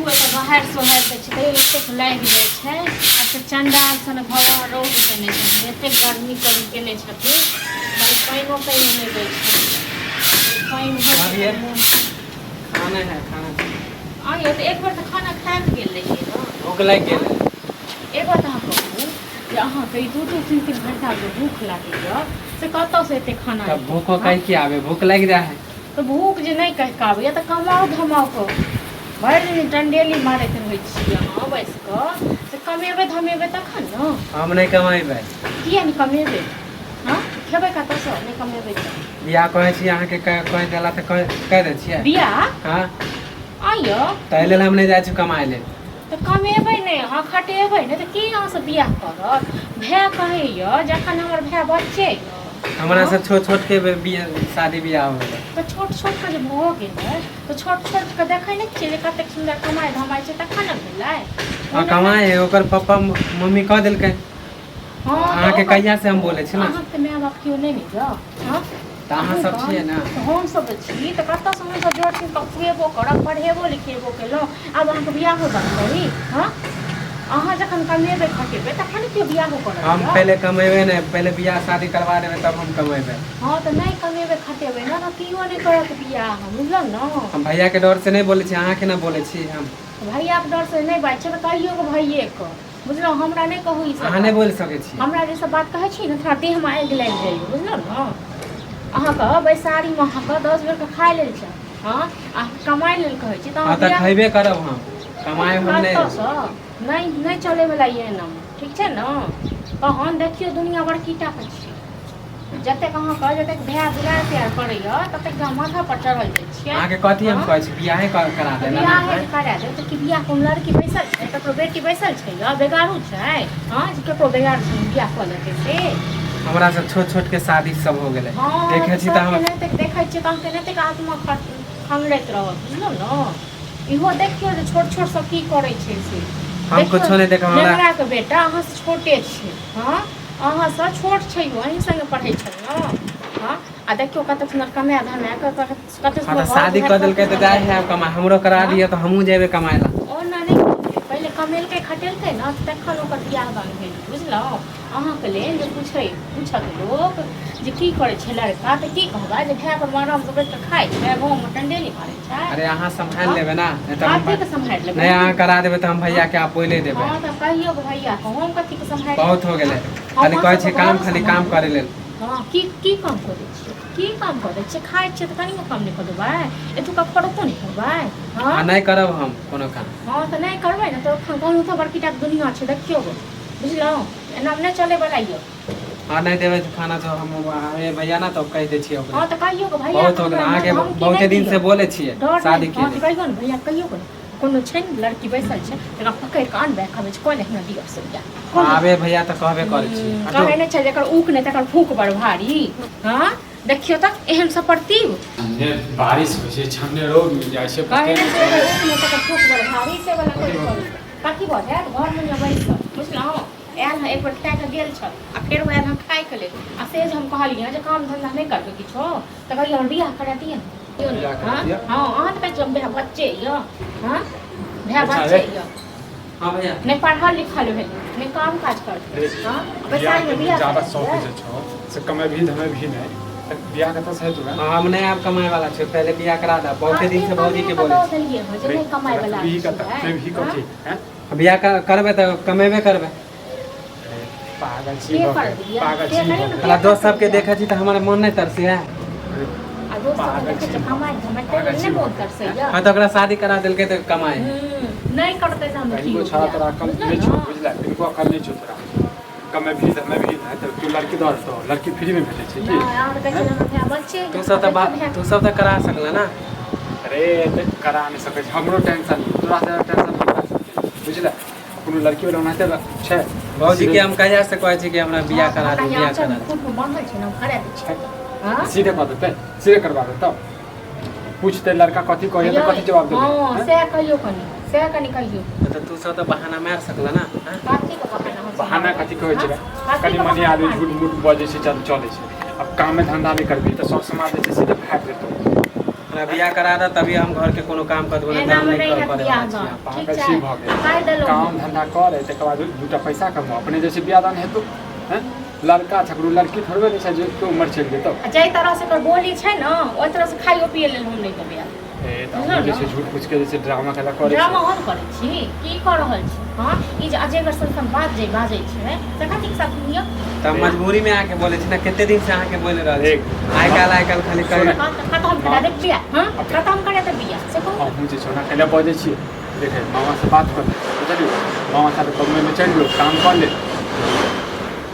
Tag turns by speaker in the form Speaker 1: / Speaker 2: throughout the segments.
Speaker 1: एतऽ बहारि सोहारि दै छै तैयो एतेक लागि जाइ छै आ से चण्डाल सन भगवान रौद केने छथिन, एतेक गर्मी करू केने छथिन, भाइ पानिओ कहियो नहि दै छै। पानि होइ छै तऽ मोन।
Speaker 2: खाना है खाना।
Speaker 1: आइयो तऽ एक बेर तऽ खाना खा कऽ गेल रहियै ने।
Speaker 2: भूख लागि गेल।
Speaker 1: एक बात अहाँ कहू जे अहाँके ई 2-2 3-3 घंटा जे भूख लागैए से कतऽसँ एते खाना?
Speaker 2: तब भूखो कहि की आबे, भूख लागि जाइ है।
Speaker 1: तऽ भूख जे नहि कहि कऽ आबैए तऽ कमाउ धमाउ कऽ भरि दिन डंडेली मारैत रहै छी अहाँ बैस कऽ, से कमेबै धमेबै तखन ने।
Speaker 2: हम नहि कमेबै।
Speaker 1: किया नहि कमेबै? हँ, खेबै कतऽसँ नहि कमेबै तऽ?
Speaker 2: बियाह कहै छी अहाँके, कहि देला तऽ कहि दै छियै
Speaker 1: बियाह।
Speaker 2: हँ।
Speaker 1: आइयो।
Speaker 2: ताहि लेल हम नहि जाइ छी कमाइ लेल।
Speaker 1: तऽ कमेबै नहि अहाँ, खटेबै नहि तऽ के अहाँसँ बियाह करत? भाय कहैए जखन हमर भाय बच्चे यऽ।
Speaker 2: हमरा सब छोट छोट के बियाह शादी बियाह हो गेलै।
Speaker 1: तऽ छोट छोटके जे भऽ गेलै तऽ छोट छोटके देखै नहि छियै जे कतेक सुन्दर कमाइ धमाइ छै तखन ने भेलै।
Speaker 2: हँ, कमाइ है, ओकर पप्पा मम्मी कह देलकै।
Speaker 1: हँ, तऽ
Speaker 2: अहाँके कहिया से हम बोलै छी ने।
Speaker 1: अहाँके तऽ माय बाप केओ नहि ने यऽ? हँ।
Speaker 2: तऽ अहाँ सब छियै ने।
Speaker 1: तऽ हमसब छी तऽ कतऽसँ हमसब जोड़थिन तऽ खुएबो करब, पढ़ेबो लिखेबो केलहुँ। आब अहाँके बियाहो दान करी? हँ, अहाँ जखन कमेबै खटेबै तखन केओ बियाहो करत?
Speaker 2: हम पहिले कमेबै नहि, पहिले बियाह शादी करवा देबै तब हम कमेबै।
Speaker 1: हँ, तऽ नहि कमेबै खटेबै ने तऽ केओ नहि करत बियाह, बुझलहुँ ने?
Speaker 2: हम भैयाके डर से नहि बोलै छी, अहाँके ने बोलै छी हम।
Speaker 1: भैयाके डर से नहि बाजै छै तऽ कहियो के भैयेके, बुझलहुँ? हमरा नहि कहू ई सब।
Speaker 2: अहाँ नहि बोलि सकै छी।
Speaker 1: हमरा जे सब बात कहै छी ने, थोड़ा देहमे आगि लागि जाइए, बुझलहुँ ने? अहाँके बैसारीमे अहाँके 10 बेरके खाइ लेल छै। हँ, अहाँ कमाइ लेल कहै छी तऽ
Speaker 2: हँ, तऽ खयबे करब हम, कमाइ हम नहि।
Speaker 1: कतऽसँ? नहि नहि चलैवला ये एनामे, ठीक छै ने? तहन देखियौ, दुनिआँ बड़की टाके छै। जतेक अहाँके जतेक भाय दुलार प्यार करैए ततेक अहाँ माथा पर चढ़ल जाइ छियै।
Speaker 2: अहाँके कथी हम
Speaker 1: हँ?
Speaker 2: कहै छी, बियाहे करा
Speaker 1: तऽ
Speaker 2: देला।
Speaker 1: बियाहे जे करा देब तऽ की बियाह कोनो लड़की बैसल छै, ककरो बेटी बैसल छै या बेगारू छै? हँ, जे ककरो बेगारू छै बियाह कऽ लेतै से?
Speaker 2: हमरा सब छोट छोट के शादी सब हो गेलै।
Speaker 1: हँ।
Speaker 2: देखै छी तऽ हम
Speaker 1: सबके एनाहिते देखै छियै तऽ अहाँके एनाहिते आत्मा खंगरैत रहत, बुझलहुँ ने? इहो देखियौ जे छोट छोट सब की करै छै से।
Speaker 2: हम
Speaker 1: देखियौ,
Speaker 2: कुछो नहि देखब हमरा।
Speaker 1: नेंगराके बेटा अहाँसँ छोटे छै। हँ, अहाँसँ छोट छै, ओ अहीं संगे पढ़ै छल ने। हँ, आ देखियौ कतेक सुन्दर कमाए धमाए कऽ कतेक
Speaker 2: हँ,
Speaker 1: सुन्दर
Speaker 2: तऽ
Speaker 1: घर
Speaker 2: शादी
Speaker 1: दुआरि
Speaker 2: कऽ देलकै
Speaker 1: कतेक
Speaker 2: तऽ जाइ
Speaker 1: सुन्दर।
Speaker 2: है कमाइ, हमरो करा
Speaker 1: हँ?
Speaker 2: दिअ तऽ हमहूँ जेबै कमाइ लए।
Speaker 1: ओना नहि करतै, पहिले कमेलकै खटेलकै ने तखन ओकर बियाह दान भेल, बुझलहुँ? अहाँके लेल जे पूछै पूछत लोक जे की करै छै लड़का, तऽ की कहबै? जे भाय पर आरामसँ बैठ कऽ खाइ छै, गाँवमे टंडेली मारै छै।
Speaker 2: अरे, अहाँ सम्हारि
Speaker 1: हँ?
Speaker 2: लेबै ने, नहि तऽ हम
Speaker 1: कथीके सम्हारि लेबै?
Speaker 2: नहि, अहाँ करा देबै तऽ हम भैयाके आब बोले देबै।
Speaker 1: हँ, तऽ कहियौ भैया, हम कथीके सम्हारि?
Speaker 2: बहुत हो गेलै।
Speaker 1: हम
Speaker 2: खाली कहै
Speaker 1: अहाँ
Speaker 2: छै
Speaker 1: सबके
Speaker 2: काम
Speaker 1: घरो
Speaker 2: खाली काम
Speaker 1: सम्हारबै।
Speaker 2: करै लेल।
Speaker 1: हँ, की की काम करै छियै? की काम करै छियै? खाइ छियै तऽ कनियो काम नहि कऽ देबै? एतुका फरको नहि करबै? हँ।
Speaker 2: आ नहि करब हम कोनो काम।
Speaker 1: हँ, तऽ नहि करबै ने तऽ एखन कहलहुँ तऽ बड़की टाके दुनिआँ छै, देखियौ गो, बुझलहुँ? एनामे नहि चलैवला यऽ।
Speaker 2: हँ, नहि देबै तऽ खाना तऽ हम अरे भैया ना तऽ कहि दै छियै ओकरा।
Speaker 1: हँ, तऽ कहियौ गो भैया।
Speaker 2: बहुत हो गेल अहाँके, बहुते दिन से बोलै छियै
Speaker 1: डर
Speaker 2: शादी
Speaker 1: नहि
Speaker 2: के
Speaker 1: हँ, तऽ
Speaker 2: लेल।
Speaker 1: कहियौ ने भैया, कहियौ गो ने, कोनो छै ने लड़की बैसल छै, तकरा पकड़ि कऽ आनबै, कहबै जे कोन एहना दिअ से बियाह।
Speaker 2: आबे भैया तऽ कहबे करै छी। हटू।
Speaker 1: कहै नहि छै जकर ऊक नहि तकर फूक बड़ भारी। हँ, देखियौ तऽ एहन सपरतीब।
Speaker 3: छन्ने बारिश होइ छै, छन्ने रौद उगि जाइ छै।
Speaker 1: कहै
Speaker 3: पते
Speaker 1: नहि
Speaker 3: नहि
Speaker 1: छै
Speaker 3: चलै
Speaker 1: जकर ऊक नहि तकर फूक बड़ भारी, से वाला कोइ करू कथी भऽ जायत घरमे नहि बैसल, बुझलहुँ? आयल हँ, एक बेर खाए कऽ गेल छल आ फेरो आयल हँ खायके लेल, आ से जे हम कहलियै हँ जे काम धन्धा नहि करबै किछो, तऽ कहलियै हमर बियाह करा दिअ ने। दियौ ने।
Speaker 3: बियाह करा
Speaker 1: हँ
Speaker 3: दिअ।
Speaker 1: हँ, अहाँ तऽ कहै छियै भाय बच्चे यऽ। हँ, भाय
Speaker 3: अच्छा,
Speaker 1: बच्चे
Speaker 3: रे।
Speaker 1: यऽ।
Speaker 2: हँ भैया।
Speaker 1: नहि पढ़ल लिखल भेल, नहि काम काज करतै।
Speaker 3: रे,
Speaker 1: हँ,
Speaker 3: बियाह
Speaker 1: बैसारीमे
Speaker 3: के
Speaker 1: बियाह
Speaker 3: ज्यादा
Speaker 1: करा
Speaker 3: शौक
Speaker 1: दिअ।
Speaker 3: जे छौ से कमेबही धमेबही नहि तऽ बियाह कतऽसँ हेतौ रे?
Speaker 2: हँ, हम नहि आब कमाइ वाला छी, पहिले बियाह करा दे, बहुते दिन
Speaker 1: कते
Speaker 2: से भौजी के
Speaker 1: कमाए कऽ
Speaker 2: बोलै
Speaker 1: दऽ
Speaker 2: छी।
Speaker 1: देलियै हँ जे
Speaker 3: रे,
Speaker 1: नहि कमाइ वला
Speaker 3: रखबही कतऽ,
Speaker 1: छियै?
Speaker 3: खेबही
Speaker 1: हँ?
Speaker 3: कथी हैं?
Speaker 2: बियाह करबै तऽ कमेबे करबै।
Speaker 3: अरे, पागल छी
Speaker 1: के
Speaker 3: भऽ
Speaker 1: करत
Speaker 3: गेल,
Speaker 1: बियाह?
Speaker 3: पागल
Speaker 1: से
Speaker 3: छी
Speaker 1: कहियौ
Speaker 3: भऽ
Speaker 1: ने।
Speaker 3: गेल।
Speaker 2: साला
Speaker 1: के
Speaker 2: दोस्त
Speaker 1: करतै
Speaker 2: सबके
Speaker 1: बियाह?
Speaker 2: देखै छी तऽ हमर मन नहि तरसैया।
Speaker 3: अरे,
Speaker 1: आ दोस्त सबके
Speaker 3: पागल
Speaker 1: देखै
Speaker 3: छी
Speaker 1: छियै
Speaker 3: भऽ
Speaker 1: कमाइ
Speaker 3: गेल,
Speaker 1: धमाइ ताहि
Speaker 3: पागल
Speaker 1: लेल
Speaker 3: छी
Speaker 1: नहि
Speaker 3: भऽ
Speaker 1: मोन
Speaker 3: गेल,
Speaker 1: तरसैया।
Speaker 2: हँ, तऽ ओकरा शादी करा देलकै तऽ कमाइ है।
Speaker 1: नहि करतै तऽ हम
Speaker 3: कनिको
Speaker 1: कियो
Speaker 3: छौड़ा
Speaker 1: बियाह,
Speaker 3: तोरा अकल
Speaker 1: बुझलहुँ
Speaker 3: नहि छौ
Speaker 1: ने?
Speaker 3: बुझले, कनिको अकल नहि छौ तोरा। कमेबही धमेबही नहि तऽ केओ लड़की दऽ देतौ? लड़की फ्रीमे भेटै छै की?
Speaker 1: नहि, अहाँ तऽ कहै छियै हमर भाय बच्चे
Speaker 2: तू
Speaker 1: यऽ।
Speaker 2: सब
Speaker 1: आ
Speaker 2: तऽ बा
Speaker 1: देखियौ भाय।
Speaker 2: तू सब तऽ करा सकले ना।
Speaker 3: अरे, एते करा नहि सकै छै, हमरो टेंशन, तोरा से टेंशन हमरा बुझले। कोनो लड़की वाला ओनाहिते छै।
Speaker 2: भौजी के हम कहिया से कहै छी कि हमरा बियाह
Speaker 1: हँ,
Speaker 2: करा
Speaker 1: हमरा
Speaker 2: दे,
Speaker 1: ई
Speaker 2: बियाह
Speaker 1: आँचल
Speaker 2: करा दे।
Speaker 1: खूब बान्हल छै ने, हम करा दै छियै। हँ।
Speaker 3: सीधे कऽ देतै, सीधे करवा देतौ। पूछतै लड़का कथी कहै तऽ कथी जवाब देबै?
Speaker 1: हँ।
Speaker 3: हैं?
Speaker 1: सएह कहियौ कनि, सएह कनि कहियौ।
Speaker 2: तऽ तू सब तऽ बहाना मारि सकल ना, हँ?
Speaker 1: कथी के बहाना हम सब
Speaker 3: बहाना
Speaker 1: मारबै?
Speaker 3: कथी कहै छै
Speaker 1: हँ?
Speaker 3: रे?
Speaker 1: कथी
Speaker 3: कनि
Speaker 1: के
Speaker 3: मनि
Speaker 1: बहाना
Speaker 3: आदमी झूठ
Speaker 1: मारबै?
Speaker 3: मूठ बजै छै, चल चलै छै। आब कामे धंधा नहि करबही तऽ सब समाज जे छै सीधे फाड़ि देतौ।
Speaker 2: हमरा बियाह करा दे तभी हम घर के कोनो काम कर देबो, नहीं तऽ
Speaker 1: एना
Speaker 2: हम
Speaker 1: मे
Speaker 2: नहि
Speaker 1: नहि हैत
Speaker 2: करे
Speaker 1: बियाह
Speaker 2: वाला
Speaker 1: दान।
Speaker 2: छी।
Speaker 1: ठीक
Speaker 3: पागल
Speaker 1: छै
Speaker 3: छी भऽ
Speaker 1: आ
Speaker 3: गेल।
Speaker 1: कहि देलहुँ।
Speaker 3: काम धंधा कर, तकर बाद दूटा पैसा कमाओ, अपने जे छै बियाह दान हेतौ। हैं, लड़का छकरो लड़की थोड़बे नहि छै जे तू उम्र चलि जेतौ।
Speaker 1: आ जाहि तरह से एकर बोली छै ने, ओहि तरह से खाइयो पिए लेल हम नहि देबै आब।
Speaker 3: ए तऽ अहूँ जे छै झूठ फूस के जे छै ड्रामा खेला करै
Speaker 1: ड्रामा हम करै छी? की कऽ रहल छी? हँ, ई जे अजयगर सन सन बात जे बाजै छै से कथीके साथ लिअ?
Speaker 2: तऽ मजबूरी में आके बोले छी ना, कते दिन से अहाँके बोल रहल छी।
Speaker 3: एक।
Speaker 2: आइ काल्हि आइ काल्हि खाली कहि
Speaker 1: हँ, तऽ कतऽ हम करा देब बियाह? हँ, कतऽ हम करा देब बियाह, से कहू।
Speaker 3: अहूँ जे छै ओना कैला बजै छियै? देखे, मामा से बात कर ले, बुझलियै? मामा साथे बम्बईमे चलि जो, काम कर ले,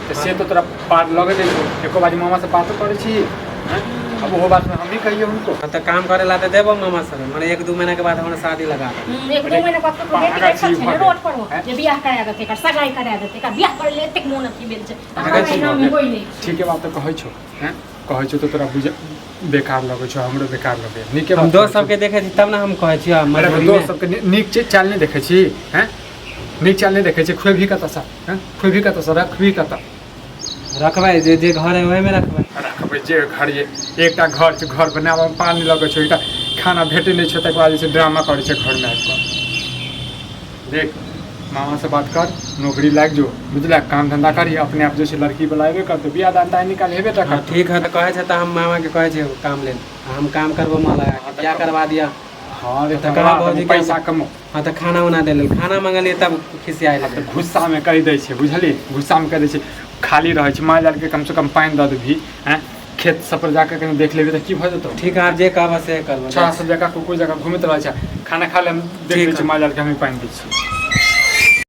Speaker 3: तऽ से तऽ तोरा पार लगे दै छौ। एको बारी मामा से बातो करै छी? हैं, अब ओहो बातमे हमही कहियै हुनको?
Speaker 2: हाँ, तऽ काम करे ला तऽ देबो मामा सर, मने 1-2 महीना के बाद हमरा शादी लगा दे।
Speaker 1: 1-2 महीना बाद ककरो बेटी
Speaker 3: पागल
Speaker 1: बैठल
Speaker 3: छी
Speaker 1: छै
Speaker 3: भऽ
Speaker 1: ने
Speaker 3: गेल।
Speaker 1: रोड पर हो
Speaker 3: हैं?
Speaker 1: जे बियाह करा देतै, एकर सगाई करा देतै। एकर बियाह करै लेल एतेक मोन अथी भेल छै।
Speaker 3: पागल
Speaker 1: हमरा
Speaker 3: छी
Speaker 1: एनामे
Speaker 3: भऽ गेल।
Speaker 1: होइ नहि छै।
Speaker 3: ठीके बात तऽ कहै छौ। हैं, कहै छौ तऽ तोरा बुझ बेकार लगै छौ, हमरो बेकार लगै। नीके
Speaker 2: हम
Speaker 3: बात
Speaker 2: दोस्त
Speaker 3: कहै छौ।
Speaker 2: सबके देखै छी तब ने हम कहै छी
Speaker 3: अरे
Speaker 2: मजबूरी
Speaker 3: दोस्त
Speaker 2: में।
Speaker 3: सबके नीक चीज चाल नहि देखै छी? हैं, नीक चाल नहि देखै छी? खुएबही कतऽसँ? हैं, खुएबही कतऽसँ, रखबही कतऽ?
Speaker 2: रखबै जे जे घर है ओहिमे रखबै।
Speaker 3: रखबै जे घर ये, एकटा घर छै, घर बनाबऽमे पार नहि लगै छै, एकटा खाना भेटै नहि छै, तकर बाद जे छै ड्रामा करै छै घरमे आबि कऽ। देख, मामा से बात कर, नौकरी लागि जो, बुझला? काम धंधा करी, अपने आप जे छै लड़की वाला अयबे करतौ। बियाह दान तऽ निकाल हेबे टा
Speaker 2: हाँ।
Speaker 3: करतौ।
Speaker 2: ठीक है, तऽ कहै छै तऽ हम मामा के कहै छियै काम लेल, आ हम काम करबो मन लगा के, बियाह करवा दिया।
Speaker 3: हाँ रे।
Speaker 2: तऽ
Speaker 3: तकर
Speaker 2: कहा
Speaker 3: बाद
Speaker 2: भौजी के
Speaker 3: पैसा कमो।
Speaker 2: हाँ, तऽ खाना उना दे लेल, खाना मंगलियै तब खिसियाए
Speaker 3: तऽ
Speaker 2: लगलै।
Speaker 3: गुस्सामे कहि दै छै, बुझलियै? गुस्सामे कहि दै छै। खाली रहै छै, माल जालके कमसँ कम पानि दऽ देबही। आँय, खेत सब पर जाके कनि देख लेबही तऽ की भऽ जेतौ?
Speaker 2: ठीक है, आब जे कहबऽ से करबो।
Speaker 3: छोड़ा सब जकाँ कुकुर जकाँ घुमैत रहै छै। खाना खा ले, हम देख
Speaker 2: ठीक
Speaker 3: लै छी।
Speaker 2: है।
Speaker 3: माल जालके हमे पानि दै छी।